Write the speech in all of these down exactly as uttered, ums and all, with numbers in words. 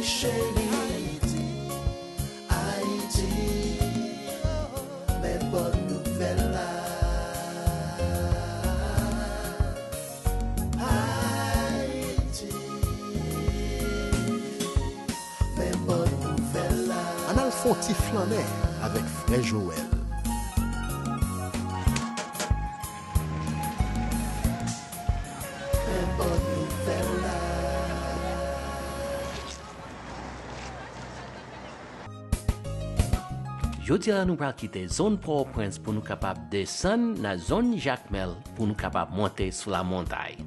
Cheri, Ayiti, men bòn nouvèl la. Ayiti, men bòn nouvèl la. Ann al fè yon ti flannen avèk frè Joel. Men bòn nouvèl la. Jodi a, nou pral kite zòn Pòtoprens pou nou kapab desann nan zòn Jakmèl pou nou kapab monte sou lamontay.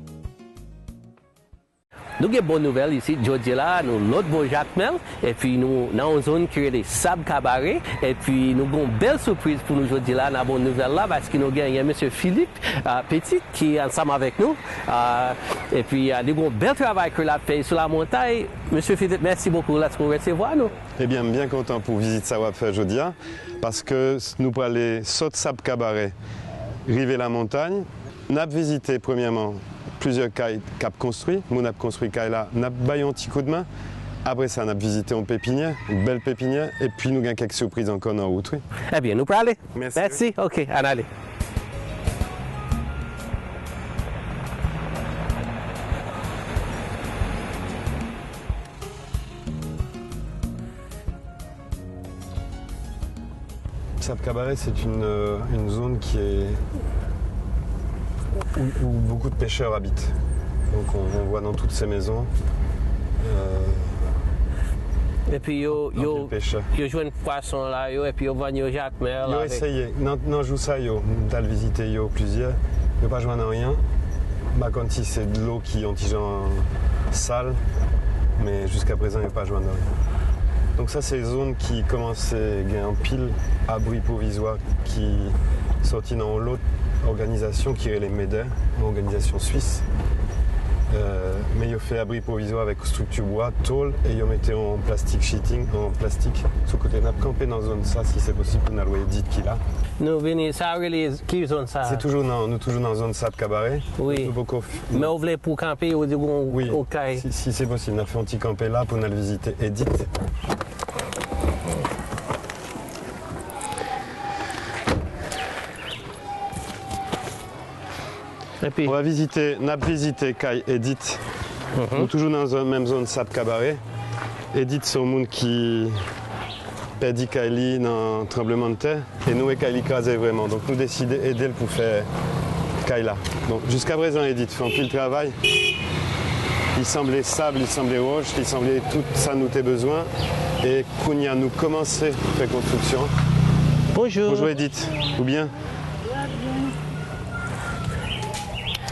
Nou gen bon nouvèl isit, jodi a la, nou lòt bò Jakmèl, epi nou nan yon zòn ki rele Sab Kabare, epi nou gen yon bèl sipriz pou nou jodi a la nan bon nouvèl la, paske nou genyen mesye Philippe, ah, Petit, ki ansanm avèk nou, ah, epi, ah, li gen yon bèl travay ke l ap fè sou lamontay. Mesye Philippe, mèsi bokou lèske w resevwa nou. Ebyen, m byen kontan pou vizit sa w ap fè jodi a, paske s-, nou prale sot Sab Kabare, rive Lamontay. N ap vizite premyèman plizyè kay k ap konstwi, moun ap konstwi kay la, n ap bay yon ti koudmen. Apre sa, n ap vizite yon pepinyè, yon bèl pepinyè, epi nou gen kèk sipriz ankò nan wout, wi. Ebyen, nou prale. Mèsi. Mèsi. Ok, ann ale. Sab Kabarè, c'est une, euh, une zone qui est, où, où beaucoup de pêcheurs habitent. Donc on, on voit dans toutes ces maisons, euh, Epi yo, yo, anpil pêcheurs. Yo jwenn pwason la yo, epi yo vann yo Jakmèl. Yo avèk eseye, nan, nan jou sa yo, m t al vizite yo plizyè, yo pa jwenn anyen. M pa konn si se dlo ki yon ti jan sal, men jiska prezan yo pa jwenn anyen. Donk sa se zòn ki kòmanse gen anpil abri pwovizwa ki sòti nan yon lòt òganizasyon ki rele MEDER, yon òganizasyon swis. Euh, men yo fè abri pwovizwa avèk strikti bwa, tòl, e yo mete yon plastik sheeting, yon plastik sou kote. N ap kanpe nan zòn sa, si se posib, pou n al wè Edith ki la. Nou vini, sa rele ki zòn sa? Se toujou nan, nou toujou nan zòn Sab Kabarè. Wi. Nou poko f-, men ou vle pou kanpe, ou di gon, wi, okay. Si, si se posib, n ap fè yon ti kanpe la pou n al vizite Edith. Epi? Nou va vizite, n ap vizite kay Edith. Mhm. Nou toujou nan zòn, menm zòn Sab Kabarè. Edith se yon moun ki pèdi kay li nan tranblemanntè. E nou wè kay li kraze vrèman. Donk nou deside ede l pou fè kay la. Donk jiska prezan Edith fè anpil travay. Li sanble sab, li sanble wòch, li sanble tout sa nou te bezwen. E kounye a nou kòmanse fè konstriksyon. Bonjou. Bonjou Edith. Ou byen?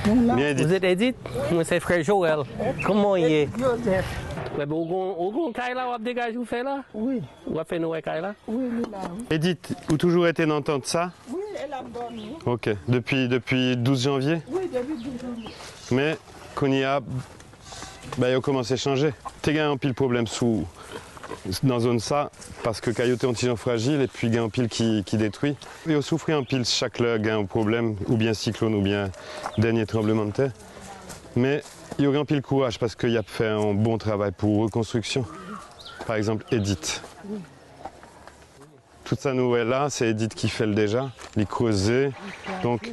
Byen Edith. Vous êtes Edith? Mwen se frè Joel. Kòman w ye? Joseph. Mwen, ou gon, ou gon kay la w ap degaje w fè la? Wi. W ap fè nou wè kay la? Wi, li la, wi. Edith, ou toujou rete nan tant sa? Wi, e la m dòmi. Ok. Depi, depi douz janvye? Wi, depi douz janvye. Men, kounye a, bagay yo kòmanse chanje. Te gen anpil pwoblèm sou, nan zòn sa, paske kay yo te yon ti jan frajil, epi gen anpil ki, ki detwi. Yo soufri anpil chak lè gen yon pwoblèm, oubyen siklòn, oubyen dènye tranblemanntè. Men, yo gen anpil kouraj paske y ap fè yon bon travay pou rekonstriksyon. Pa egzanp, Edith. Tout sa nou wè la, se Edith ki fè l deja. Li kreze. Donk,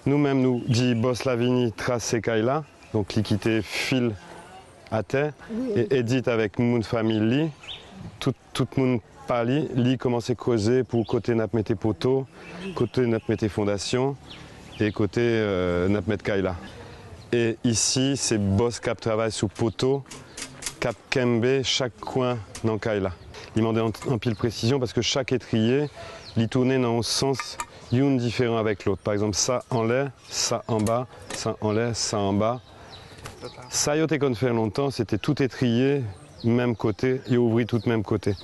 nou menm, nou di bòs la vini trase kay la. Donk, li kite fil atè. Wi. E Edith avèk moun fanmi li, tout, tout moun pa li, li kòmanse kreze pou kote n ap mete poto, kote n ap mete fondasyon e kote, euh, n ap met kay la. E isi, se bòs k ap travay sou poto, k ap kenbe chak kwen nan kay la. Li mande an-, anpil presizyon paske chak etriye, li tounen nan yon sans, youn diferan avèk lòt. Pa egzanp, sa anlè, sa anba, sa anlè, sa anba. Sa yo te konn fè lontan, se te tout etriye, menm kote, yo ouvri tout menm kote.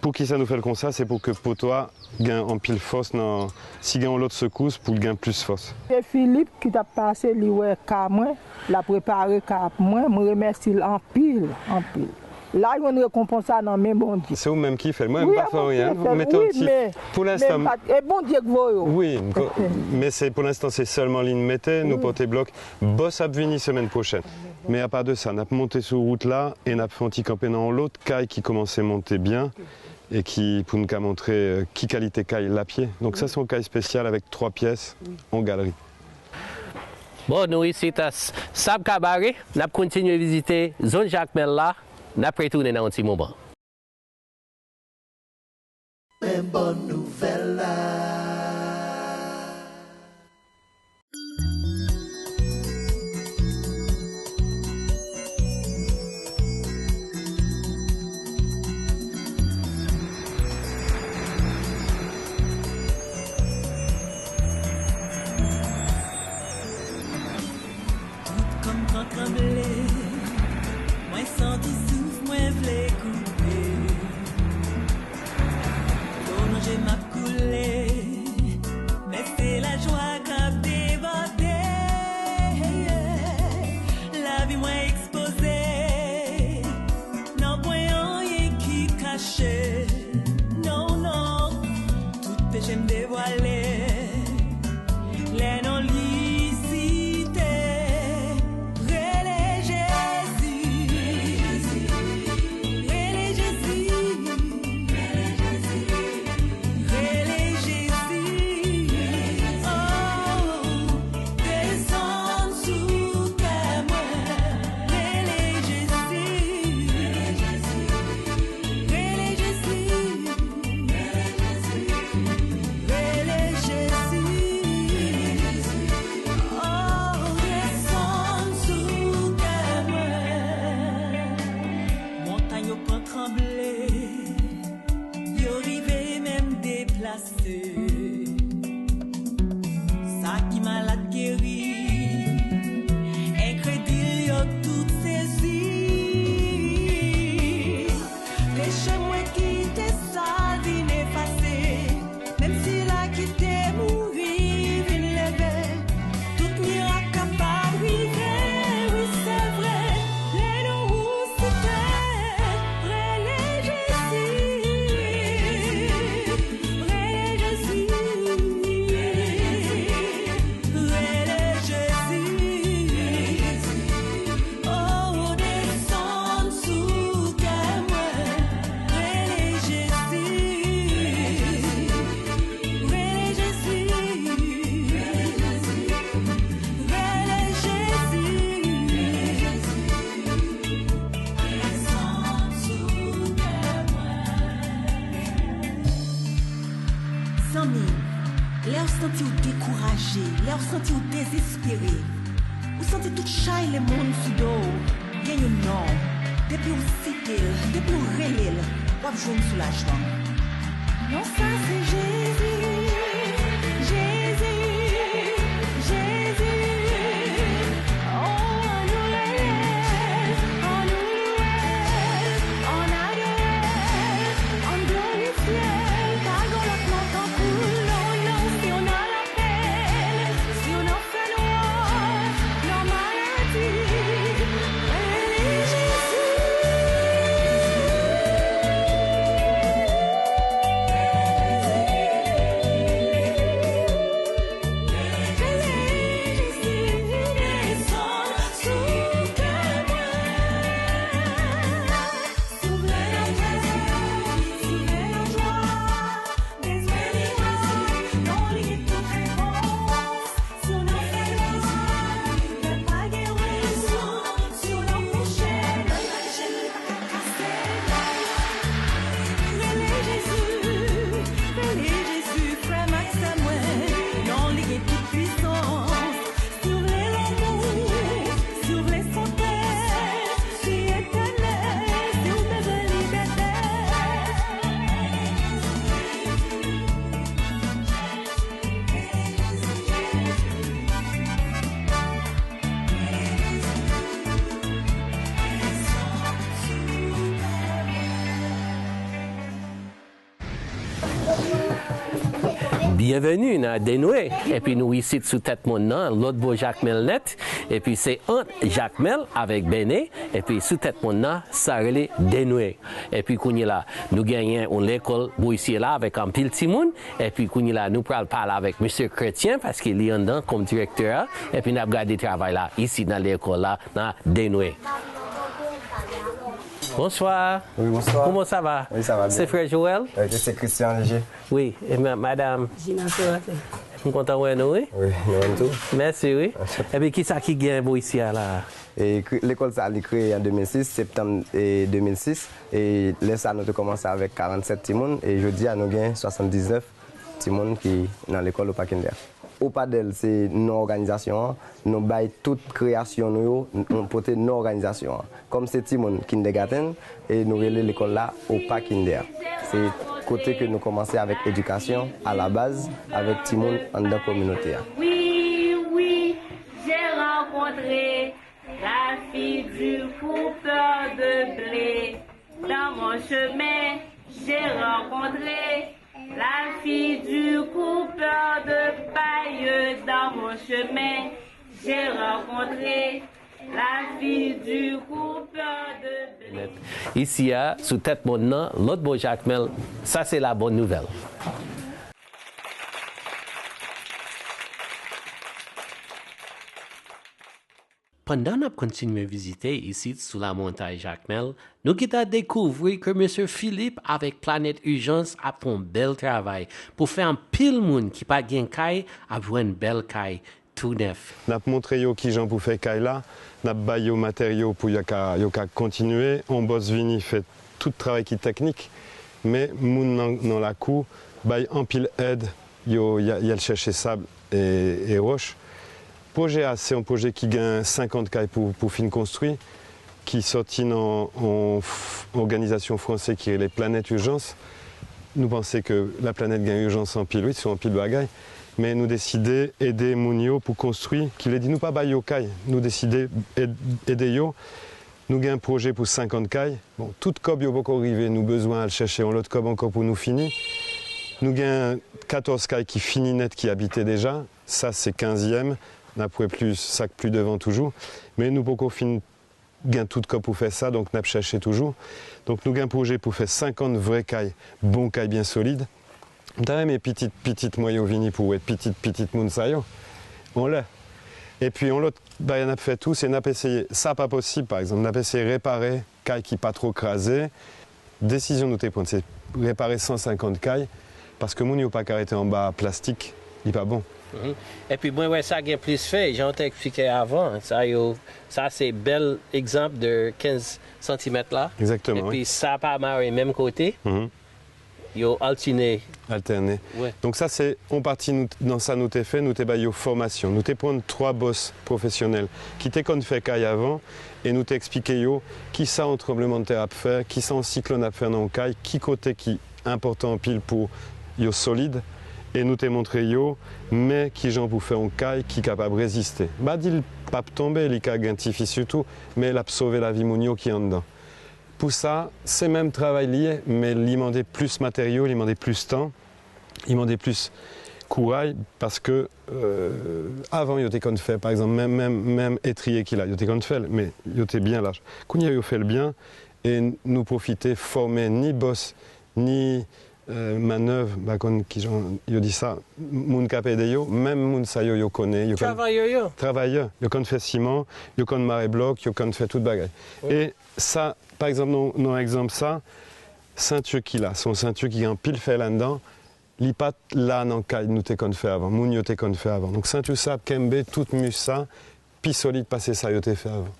Poukisa nou fè l konsa? Se pou ke poto a gen anpil fòs nan, si gen yon lòt sekous, pou l gen plis fòs. Se Filip ki t ap pase, li wè ka mwen, l ap repare ka mwen, mwen remèsye l anpil, anpil. L a jwenn rekonpans sa nan men Bondye. Se ou menm ki fè l. Mwen, m pa fè anyen. Wi, e Bondye ki fè l. Wi, men, pou lenstan, men m pa t-, e Bondye k voye w. Wi, m ko-, men se, pou lenstan, se sèlman li n mete, nou pote blòk. Bòs ap vini semèn pwochèn. Men apa de sa, n ap monte sou wout la e n ap fè yon ti kanpe nan yon lòt kay ki kòmanse monte byen e ki, pou n ka montre, euh, ki kalite kay l ap ye. Donk sa se yon kay espesyal avèk twa pyès, yon galri. Bon, nou isit a S-, Sab Kabare, n ap kontinye vizite zòn Jakmèl la, n ap retounen nan yon ti moman. Men bòn nouvèl la. Tout kò m pran tranble, mwen santi souf mwen vle koupe. Dlo nan je m ap koule, men se lajwa k ap debòde. Lavi mwen ekspoze, nan pwen anyen ki kache. Non, non, tout peche m devwale. Lè non li site, rele Jezi. Rele Jezi. Rele Jezi. Oh, desann sou kè mwen. Rele Jezi. Rele Jezi. Rele Jezi. Oh, desann sou kè mwen. Montay yo pran tranble, yo rive menm deplase. Sa ki malad geri, enkredil yo tout sezi. Peche mwen kite sa vin efase, menm sila ki te mouri vin leve. Tout mirak kapab rive, wi, se vre. Lè non ou site, rele Jezi. Rele Jezi. Rele Jezi. Oh, desann sou kè mwen. Rele Jezi. Rele Jezi. Rele Jezi. Desann sou kè mwen. Zanmi, lè w santi w dekouraje, lè w santi w dezespere, ou santi tout chay lemonn sou do w, gen youn non. Depi w site l, depi w rele l, w ap jwenn soulajman. Non sa se Jezi, Jezi, Jezi. Oh, ann nou rele l, ann nou louwe l, ann adore l, ann glorifye l. Pa gen lòt non tankou l, non, non, si w nan lapèn, si w nan fènwa, nan maladi, rele Jezi. Byenveni nan Denwe, epi nou isit sou tèt mòn nan, lòt bò Jakmèl nèt, epi se ant Jakmèl avèk Bene, epi sou tèt mòn nan, sa rele Denwe. Epi kounye la, nou genyen yon lekòl bò isi la avèk anpil timoun, epi kounye la, nou pral pale avèk mesye Kretyen, paske li anndan kòm direktè a, epi n ap gade travay la isi nan lekòl la, nan Denwe. Bonsoir. Oui, bonsoir. Comment ça va? Oui, ça va bien. C'est frère Joël? Euh, je suis Christian Léger. Oui, et ma- madame. Gina Sorate. M kontan wè nou, wi. Oui, nou menm tou. Mèsi, wi. Epi kisa ki gen bò isi a la? E kre- lekòl sa li kreye an de mil sis, septanm e de mil sis, e lè sa nou te kòmanse avèk karannsèt timoun, e jodi a nou gen swasanndiznèf timoun ki nan lekòl Opa Kinder. Opadèl se non òganizasyon an, nou bay tout kreyasyon nou yo, nou pote non òganizasyon an. Kòm se timoun kindergarten, e nou rele lekòl la Opa Kinder. Se kote ke nou kòmanse avèk edikasyon alabaz avèk timoun anndan kominote a. Oui, oui, j'ai rencontré la fille du coupeur de blé dans mon chemin. J'ai rencontré la fille du coupeur de paille dans mon chemin. J'ai rencontré la fille du coupeur de blé. Isi a, sou tèt mòn nan, lòt bò Jakmèl, sa se la bonne nouvelle. Pandan n ap kontinye vizite isit sou lamontay Jakmèl, nou gentan dekouvri ke mesye Philippe avèk Planèt Ijans ap fè yon bèl travay pou fè anpil moun ki pa t gen kay ap jwenn bèl kay tou nèf. N ap montre yo kijan pou fè kay la, n ap bay yo materyo pou yo ka, yo ka kontinye. On bòs vini fè tout travay ki teknik, men moun nan, nan lakou bay anpil èd, yo y a- y al chèche sab e, e wòch. Pwojè a se yon pwojè ki gen senkant kay pou, pou fin konstwi, ki sòti nan yon f- òganizasyon franse ki rele Planèt Ijans. Nou panse ke laplanèt gen ijans anpil, wi, sou anpil bagay. Men nou deside ede moun yo pou konstwi, ki vle di nou pa bay yo kay. Nou deside ed- ede yo. Nou gen pwojè pou senkant kay. Bon, tout kòb yo poko rive, nou bezwen al chèche yon lòt kòb ankò pou nou fini. Nou gen katòz kay ki fini nèt, ki abite deja. Sa se kenzyèm, n ap wè plis, sa k pli devan toujou. Men nou poko fin gen tout kòb pou fè sa, donk n ap chèche toujou. Donk nou gen pwojè pou fè senkant vrè kay, bon kay byen solid. M ta renmen pitit pitit mwen yo vini pou wè pitit pitit moun sa yo. On lè. Epi yon lòt bagay n ap fè tou, se n ap eseye, sa pa posib pa egzanp, n ap eseye repare kay ki pa two kraze. Desizyon nou te pran, se repare san senkant kay, paske moun yo pa ka rete anba plastik, li pa bon. Epi mwen wè sa gen plis fèy, jan w te eksplike avan, sa yo, sa se bèl egzanp de kenz santimèt la. Egzakteman, wi. Epi sa pa mare menm kote, yo altène. Altène. Wi. Donk sa se yon pati nou, nan sa nou te fè, nou te bay yo fòmasyon. Nou te pran twa bòs pwofesyonèl ki te konn fè kay avan e nou te eksplike yo kisa yon tranblemanntè ap fè, kisa yon siklòn ap fè nan yon kay, ki kote ki enpòtan anpil pou yo solid. E nou te montre yo men kijan pou fè yon kay ki kapab reziste. M pa di l p ap tonbe, li ka gen ti fisir tou, men l ap sove lavi moun yo ki anndan. Pou sa, se menm travay li ye, men li mande plis materyo, li mande plis tan, li mande plis kouray, paske, euh, avan yo te konn fè, pa egzanp, menm, menm, menm etriye ki la, yo te konn fè l, men yo te byen laj. Kounye a yo fè l byen, e nou pwofite fòme ni bòs, ni euh, manèv, m pa konn kijan yo di sa, moun k ap ede yo, menm moun sa yo, yo konnen, yo konn, Travayè yo. Travayè, yo konn fè siman, yo konn mare blòk, yo konn fè tout bagay. E sa, pa egzanp, nan, nan egzanp sa, senti ki la, se yon senti ki gen anpil fèy anndan, li pa t la nan kay nou te konn fè avan, moun yo te konn fè avan. Donk senti sa ap kenbe tout mis sa pi solid pase sa yo te fè avan.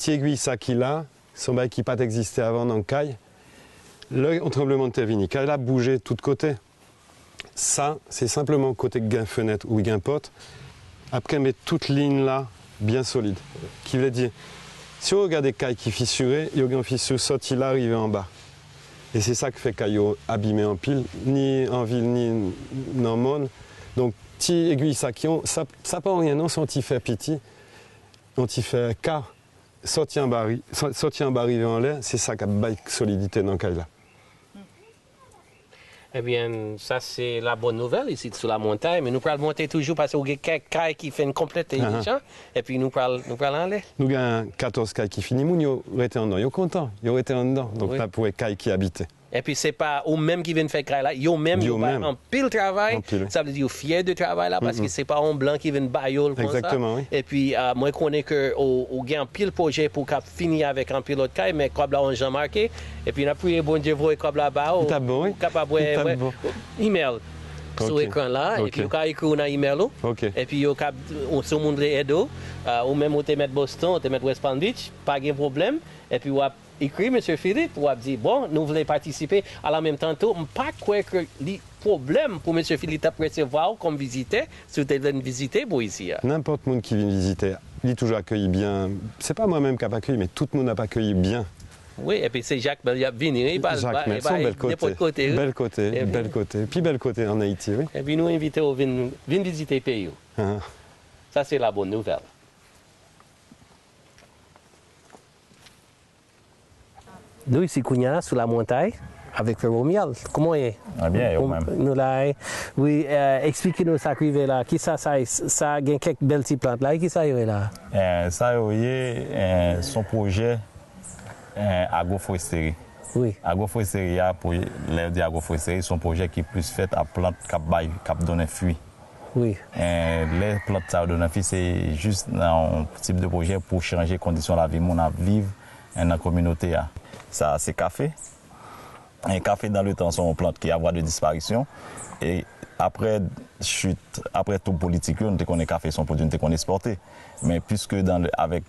Ti egwi sa ki la, se yon bagay ki pa t egziste avan nan kay. Lè yon tranblemanntè vini, kay la ap bouje tout kote. Sa, se senpleman kote k gen fenèt ou gen pòt, ap kenbe tout liy la byen solid. Ki vle di, si w gade kay ki fisire, yo gen fisir sòti la rive anba. E se sa k fè kay yo abime anpil, ni an vil, ni nan mòn. Donk, ti egwi sa ki yon, sa, sa pa anyen non, se yon ti fè piti, yon ti fè ka, sòti anba, ri- sò- sòti anba rive anlè, se sa k ap bay solidite nan kay la. Ebyen, sa se la bòn nouvèl isit sou la montay, men nou pral monte toujou paske ou gen kèk kay ki fin konplete deja, epi nou pral, nou pral ale. Nou gen katòz kay ki fini, moun yo rete anndan, yo kontan, yo rete anndan. Donk, n ap wè kay ki abite. Epi se pa ou menm ki vin fè kay la, yo menm yo bay anpil travay. Sa vle di yo fyè de travay la paske se pa yon blan ki vin ba yo l konsa. Epi mwen konnen ke ou gen anpil pwojè pou w ka fini avèk anpil lòt kay, men kòb la yon jan make. Epi n ap priye Bondye voye kòb la ba ou. Ou kapab wè imèl sou ekran la, epi yo ka ekri w nan imèl ou. Epi yo ka, si yon moun vle ede w, ou menm ou te mèt Boston, ou te mèt West Palm Beach, pa gen pwoblèm. Epi w ap ekri mesye Philippe, w ap di, bon, nou vle patisipe. Alan menm tan tou, m pa kwè ke li pwoblèm pou mesye Philippe t ap resevwa w kòm vizitè, si w te vle n vizite bò isi a. Nenpòt moun ki vin vizite, li toujou akeyi byen. Se pa mwen menm k ap akeyi, men tout moun ap akeyi byen. Wi, epi se Jakmèl y ap vini, wi, pa, pa, pa nenpòt kote, wi. Bèl kote, bèl kote, pi bèl kote ann Ayiti, wi. Epi nou envite w vin, vin vizite peyi w. Sa se la bòn nouvèl. Nou isi kounye a sou la montay avèk Frè Romuald. Kòman w ye? Mwen byen, e ou menm? Nou la, wi, eksplike nou sa k rive la. Kisa sa, sa gen kèk bèl ti plant la, e kisa yo ye la? Sa yo ye, se yon pwojè agwoforestri. Wi. Agwoforestri a, pou, lè yo di agwoforestri, se yon pwojè ki plis fèt ak plant k ap bay, k ap donnen fwi. Wi. Lè plant sa yo donnen fwi, se jis nan yon tip de pwojè pou chanje kondisyon lavi moun ap viv nan kominote a. Sa a se kafe. Kafe dans le temps se yon plant ki en voie de disparition. E aprè chit, aprè twoub politik yo, nou te konnen kafe se yon pwodui nou te konn ekspòte. Men piske avèk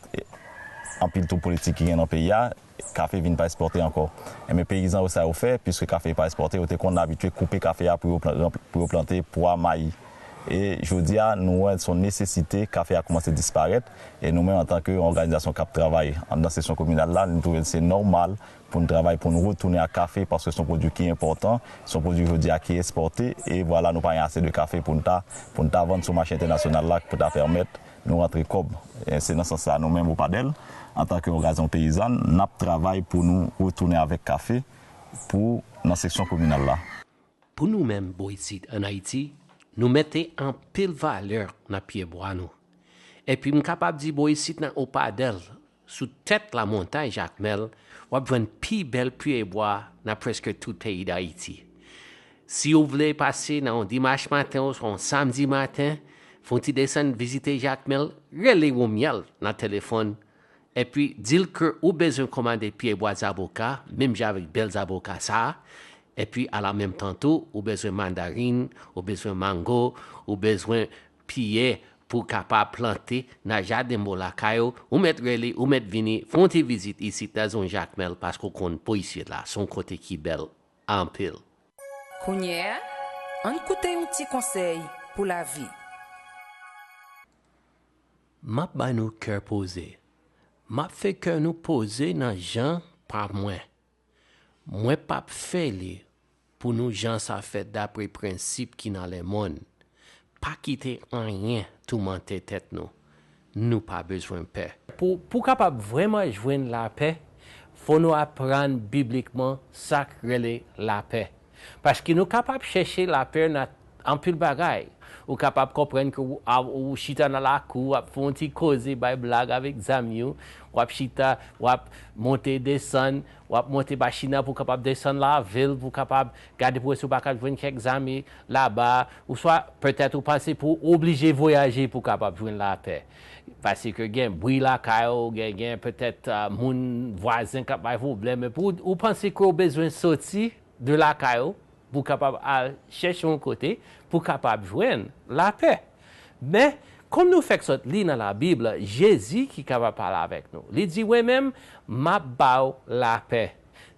anpil twoub politik ki gen nan peyi a, kafe vin pa ekspòte ankò. Ebyen, peyizan yo, sa yo fè, piske kafe pa ekspòte, yo te konn abitye koupe kafe a pou yo, pou yo plante pwa, mayi. E jodi a, nou wè se yon nesesite, kafe a kòmanse disparèt. E nou menm, antanke yon òganizasyon k ap travay anndan seksyon kominal la, nou twouve se nòmal pou n travay, pou n retounen ak kafe, paske se yon pwodui ki enpòtan, se yon pwodui jodi a ki ekspòte. E vwala, nou pa gen ase de kafe pou n ta, pou n ta vann sou mache entènasyonal la, pou ta pèmèt nou rantre kòb. E se nan sans sa, nou menm, Opadèl, antanke òganizasyon peyizàn, n ap travay pou nou retounen avèk kafe pou nan seksyon kominal la. Pou nou menm, bò isit, ann Ayiti, nou mete anpil valè nan pyebwa nou. Epi m kapab di bò isit nan Opadèl, sou tèt lamontay Jakmèl, w ap jwenn pi bèl pyebwa nan prèske tout peyi Dayiti. Si w vle pase nan yon dimanch maten oswa yon samdi maten, fè yon ti desann vizite Jakmèl, rele Romuald nan telefòn, epi di l ke ou bezwen kòmande pyebwa zaboka, menm jan avèk bèl zaboka sa a, epi a la menm tan tou, ou bezwen mandarin, ou bezwen mango, ou bezwen piyè pou w kapab plante nan jaden bò lakay ou, ou mèt rele, ou mèt vini, fè yon ti vizit isit nan zòn Jakmèl, paske w konn bò isit la, se yon kote ki bèl anpil. Kounye a, ann koute yon ti konsèy pou lavi. M ap ba nou kè poze. M ap fè kè nou poze nan jan pa mwen. Mwen p ap fè li pou nou jan sa fèt dapre prensip ki nan lemonn. Pa kite anyen toumante tèt nou. Nou pa bezwen pè. Pou, pou w kapab vrèman jwenn lapè, fò nou aprann biblikman sa k rele lapè. Paske nou kapab chèche lapè nan anpil bagay. Ou kapab konprann ke w, a, ou chita nan lakou, w ap fè yon ti koze, bay blag avèk zanmi w, w ap chita, w ap monte desann, w ap monte machin nan pou w kapab desann lavil, pou w kapab gade pou wè si w pa ka jwenn kèk zanmi laba, oswa petèt ou panse pou w oblije vwayaje pou w kapab jwenn lapè. Paske gen bri lakay ou, gen, gen petèt, ah, moun vwazen k ap bay pwoblèm, men pou ou, ou panse ke w bezwen soti de lakay ou, pou w kapab al chèche yon kote, pou w kapab jwenn lapè. Men, kòm nou fèk sot li nan Labib, Jezi ki kapab pale avèk nou. Li di, mwen menm, m ap ba w lapè.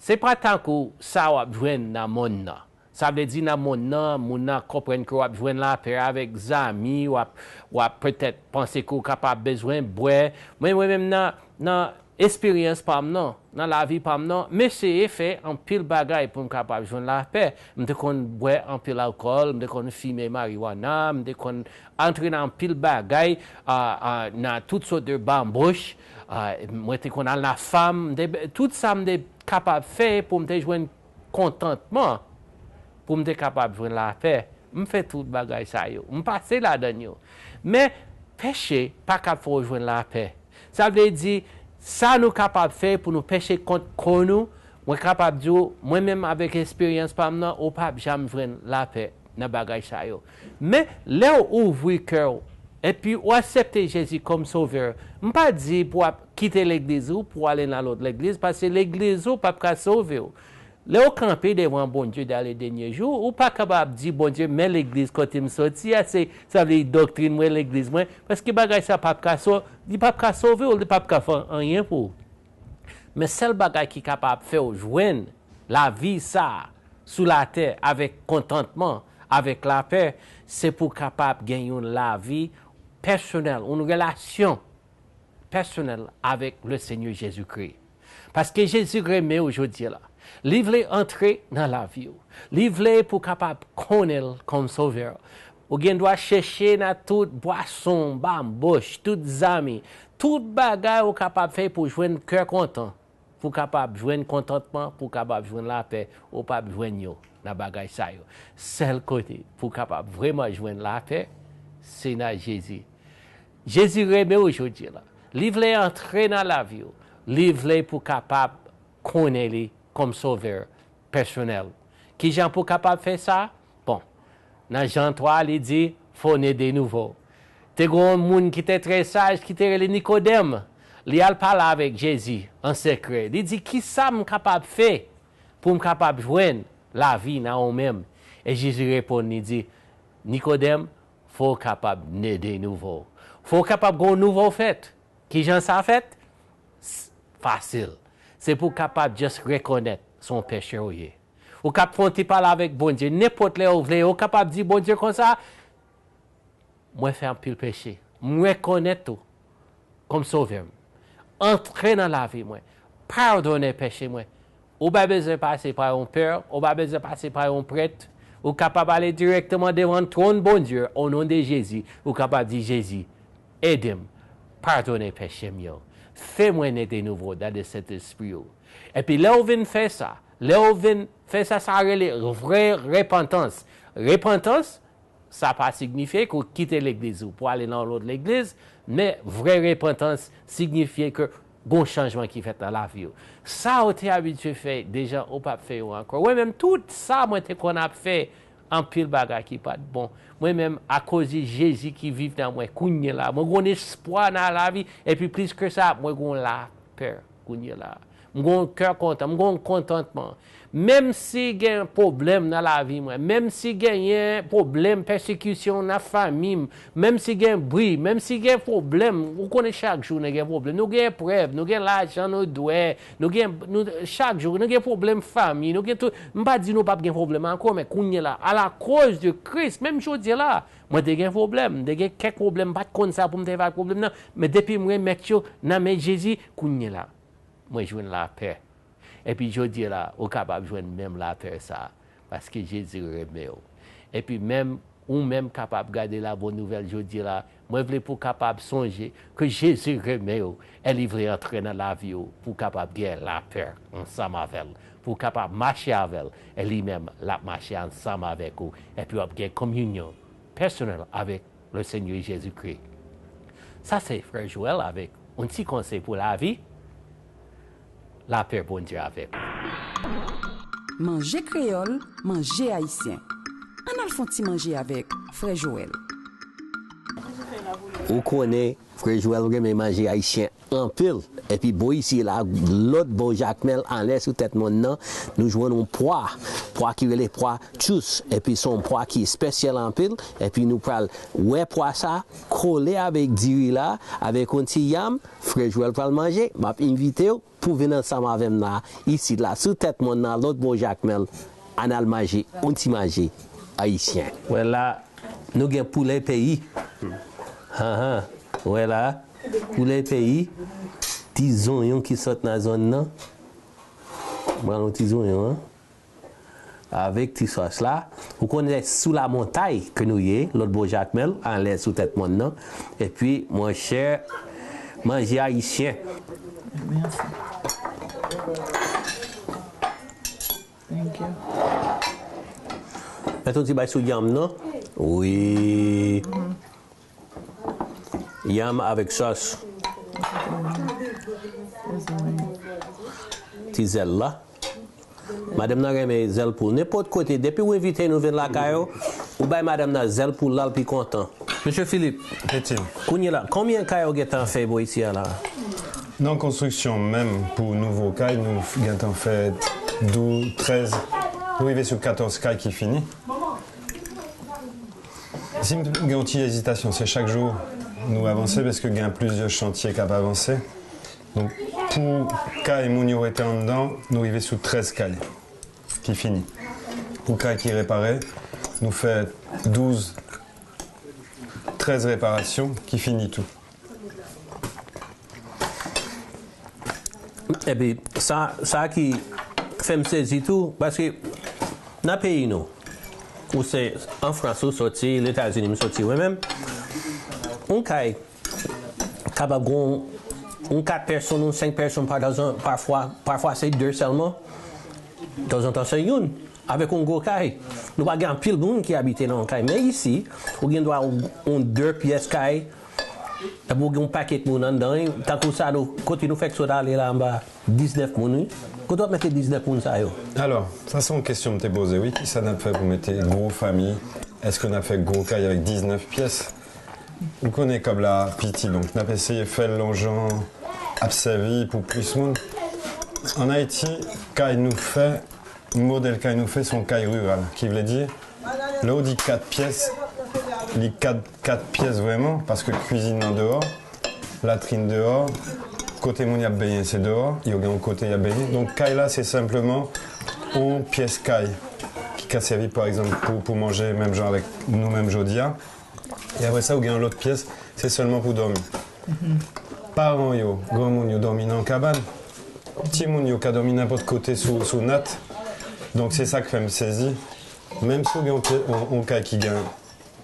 Se pa tankou sa w ap jwenn nan monn nan. Sa vle di nan monn nan, moun nan konprann ke w ap jwenn lapè avèk zanmi, w ap, w ap petèt panse ke w kapab bezwen bwè. Men mwen menm nan, nan esperyans pa m nan, nan lavi pa m nan, m eseye fè anpil bagay pou m kapab jwenn lapè. M te konn bwè anpil alkòl, m te konn fimen mariwana, m te konn antre nan anpil bagay, a, a, nan tout sòt de banboch, a, mwen te konn al nan fam, m te, tout sa m te kapab fè pou m te jwenn kontantman. pou m te kapab jwenn lapè. M fè tout bagay sa yo. M pase ladan yo. Men, peche pa ka fè w jwenn lapè. Sa vle di, sa nou kapab fè pou nou peche kont kò nou, mwen kapab di w, mwen menm avèk esperyans pa m nan, ou p ap janm jwenn lapè nan bagay sa yo. Men, lè w ouvri kè w, epi w aksepte Jezi kòm Sovè, m pa di pou w ap kite legliz ou, pou w ale nan lòt legliz, paske legliz ou p ap ka sove w. Lè w kanpe devan Bondye dan le dènye jou, ou pa kapab di Bondye, men legliz kote m soti a, se, sa vle di doktrin mwen, legliz mwen, paske bagay sa p ap ka so-, li p ap ka sove w, li p ap ka fè anyen pou ou. Men sèl bagay ki kapab fè w jwenn lavi sa a sou latè avèk kontantman, avèk lapè, se pou w kapab gen yon lavi pèsonèl, yon relasyon pèsonèl avèk le Senyè Jezikri. Paske Jezi renmen w jodi a la. Li vle antre nan lavi w. Li vle pou w kapab konnen l kòm Sovè. Ou gen dwa chèche nan tout bwason, banboch, tout zanmi, tout bagay ou kapab fè pou jwenn kè kontan, pou w kapab jwenn kontantman, pou w kapab jwenn lapè, ou p ap jwenn yo nan bagay sa yo. Sèl kote pou w kapab vrèman jwenn lapè, se nan Jezi. Jezi renmen w jodi a la. Li vle antre nan lavi w. Li vle pou w kapab konnen li kòm Sovè pèsonèl. Kijan pou w kapab fè sa? Bon, nan Jan twa, li di, fò w ne de nouvo. Te gen yon moun ki te trè saj, ki te rele Nikodèm. Li al pale avèk Jezi an sekrè. Li di, kisa m kapab fè pou m kapab jwenn lavi nan ou menm? E Jezi reponn, li di, Nikodèm, fò w kapab ne de nouvo. Fò w kapab gen yon nouvo fèt. Kijan sa fèt? S-, fasil. Se pou w kapab just rekonèt se yon pechè w ye. Ou kab fè yon ti pale avèk Bondye, nenpòt lè ou vle, ou kapab di Bondye konsa, mwen fè anpil peche. Mwen rekonèt ou kòm Sovè m. Antre nan lavi mwen. Padonnen peche mwen. Ou pa bezwen pase pa yon pè, ou pa bezwen pase pa yon prèt. Ou kapab ale dirèkteman devan twòn Bondye, o non de Jezi. Ou kapab di, Jezi, ede m, padonnen peche m yo. Fè mwen ne de nouvo dan de Sentespri ou. Epi lè ou vin fè sa, lè ou vin fè sa, sa rele vrè repantans. Repantans, sa pa signifye ke w kite legliz ou pou ale nan yon lòt legliz, men vrè repantans signifye ke gon chanjman ki fèt nan lavi w. Sa ou te abitye fè deja, ou p ap fè yo ankò. Mwen menm, tout sa mwen te konn ap fè, anpil bagay ki pa t bon. Mwen menm, akoz de Jezi ki viv nan mwen kounye la, mwen gon espwa nan lavi, epi plis ke sa, mwen gon lapè kounye la. M gon kè kontan, m gon kontantman. Menm si gen pwoblèm nan lavi mwen, menm si genyen pwoblèm pèsekisyon nan fanmi m, menm si gen bri, menm si gen pwoblèm, ou konnen chak jou nou gen pwoblèm. Nou gen eprèv, nou gen lajan nou dwe, nou gen, nou, chak jou, nou gen pwoblèm fanmi, nou gen tout. M pa di nou p ap gen pwoblèm ankò, men kounye la, alakoz de Kris, menm jodi a la, mwen te gen pwoblèm, m te gen kèk pwoblèm, m pa t konn sa pou m te fè ak pwoblèm nan, men depi m remèt yo nan men Jezi, kounye la, mwen jwenn lapè. Epi jodi a la, ou kapab jwenn menm lapè sa, paske Jezi renmen w. Epi menm, ou menm kapab gade la bon nouvèl jodi a la. Mwen vle pou w kapab sonje ke Jezi renmen w e li vle antre nan lavi w pou w kapab gen lapè ansanm avè l, pou w kapab mache avè l, e li menm l ap mache ansanm avèk ou, epi w ap gen kominyon pèsonèl avèk le Senyè Jezikri. Sa se frè Joel avèk yon ti konsèy pou lavi. Lapè Bondye avèk ou. Manje kreyòl, manje ayisyen. Ann al fè yon ti manje avèk frè Joel. Ou konnen frè Joel renmen manje ayisyen anpil. Epi bò isi la, lòt bò Jakmèl, anlè sou tèt mòn nan, nou jwenn yon pwa. Pwa ki rele pwa tchous. Epi se yon pwa ki espesyal anpil. Epi nou pral wè pwa sa kole avèk diri la, avèk yon ti yanm. Frè Joel pral manje. M ap envite w pou vin ansanm avè m la, isit la, sou tèt mòn nan, lòt bò Jakmèl, ann al manje yon ti manje ayisyen. Wè la, nou gen poulè peyi. Anhan, wè la, poulè peyi, ti zonyon ki sot nan zòn nan. Pran yon ti zonyon, an. Avèk ti sòs la. Ou konnen sou lamontay ke nou ye, lòt bò Jakmèl, anlè sou tèt mòn nan. Epi, monchè, manje ayisyen. Mèsi. Thank you. Mete yon ti bay sou yanm nan. Wi. Yanm avèk sòs. Ti zèl la. Madanm nan renmen zèl poul. Nenpòt kote, depi w envite nou vin lakay ou, ou bay madanm nan zèl poul la, l pi kontan. Mesye Philippe, kounye la, konbyen kay ou gentan fè bò isi a la? Nan konstriksyon menm pou nouvo kay, nou gentan fè douz, trèz, nou rive sou katòz kay ki fini. Si m gen yon ti ezitasyon, se chak jou nou avanse paske gen plizyè chantye k ap avanse. Donk, pou kay moun yo rete anndan, nou rive sou trèz kay ki fini. Pou kay ki repare, nou fè douz, trèz reparasyon ki fini tou. Epi, sa, sa ki fè m sezi tou, paske nan peyi nou, ou se an Frans ou soti, Letazini m soti mwen menm, yon kay kapab gen yon kat pèsonn ou senk pèsonn, pafwa, pafwa se de sèlman, tanzantan se youn. Avèk yon gwo kay. Nou pa gen anpil moun ki abite nan yon kay. Men isi, ou gen dwa yon de pyès kay, epi ou gen yon pakèt moun anndan, wi. Tankou sa, nou, kote nou fèk sot ale la anba, diznèf moun, wi. Kote w ap mete diznèf moun sa yo? Alò, sa se yon kesyon m te poze, wi. Kisa n ap fè pou mete gwo fanmi? Èske n ap fè gwo kay avèk diznèf pyès? Ou konnen kab la piti, donk n ap eseye fè l yon jan ap sèvi pou plis moun. Ann Ayiti, kay nou fè, modèl kay nou fè, se yon kay riral, ki vle di, lè w di kat pyès, li kat, kat pyès vrèman, paske kwizin nan deyò, latrin deyò, kote moun y ap benyen, se deyò, yo gen yon kote y ap benyen. Donk, kay la, se senpleman yon pyès kay ki ka sèvi, pa egzanp, pou, pou manje, menm jan avèk nou menm jodi a. E apre sa, ou gen yon lòt pyès, se sèlman pou dòmi. Paran yo, granmoun yo dòmi nan kabann. Timoun yo ka dòmi nenpòt kote sou, sou nat. Donk, se sa k fè m sezi. Menm si w gen yon pye-, yon, yon kay ki gen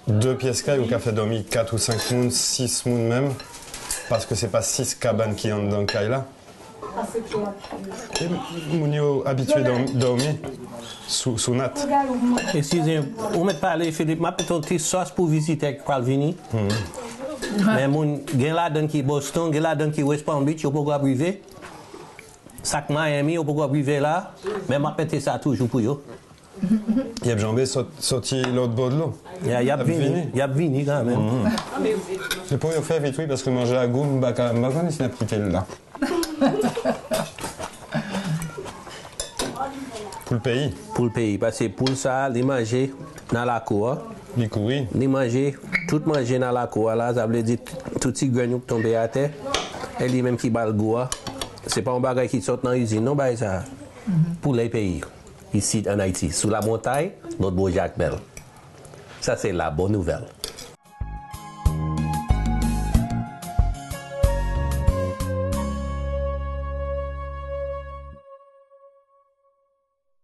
de pyès kay, ou ka fè dòmi kat ou senk moun, sis moun menm, paske se pa sis kabann ki anndan kay la. E moun yo abitye dòm-, dòmi sou, sou nat. Eskize m, ou mèt pale, Philippe, m ap mete yon ti sòs pou vizitè ki pral vini. Men moun, gen ladan ki Boston, gen ladan ki West Palm Beach, yo poko ap rive. Sa k Miami, yo poko ap rive la, men m ap mete sa toujou pou yo. Y ap janbe sot-, soti lòt bò dlo. Ya, y ap vini, y ap vini kanmenm. E pou yo fè vit, wi, paske manje a gou, m pa ka, m pa konnen si n ap kite l la. Pou l peyi. Pou l peyi, paske poul sa, li manje nan lakou a. Li kouri. Li manje, tout manje nan lakou a la, sa vle di tout ti grenn yo k tonbe atè, e li menm ki ba l gou a. Se pa yon bagay ki sot nan izin, non, bagay sa. Poulèy peyi, isit ann Ayiti, sou lamontay, lòt bò Jakmèl. Sa se la bonne nouvelle.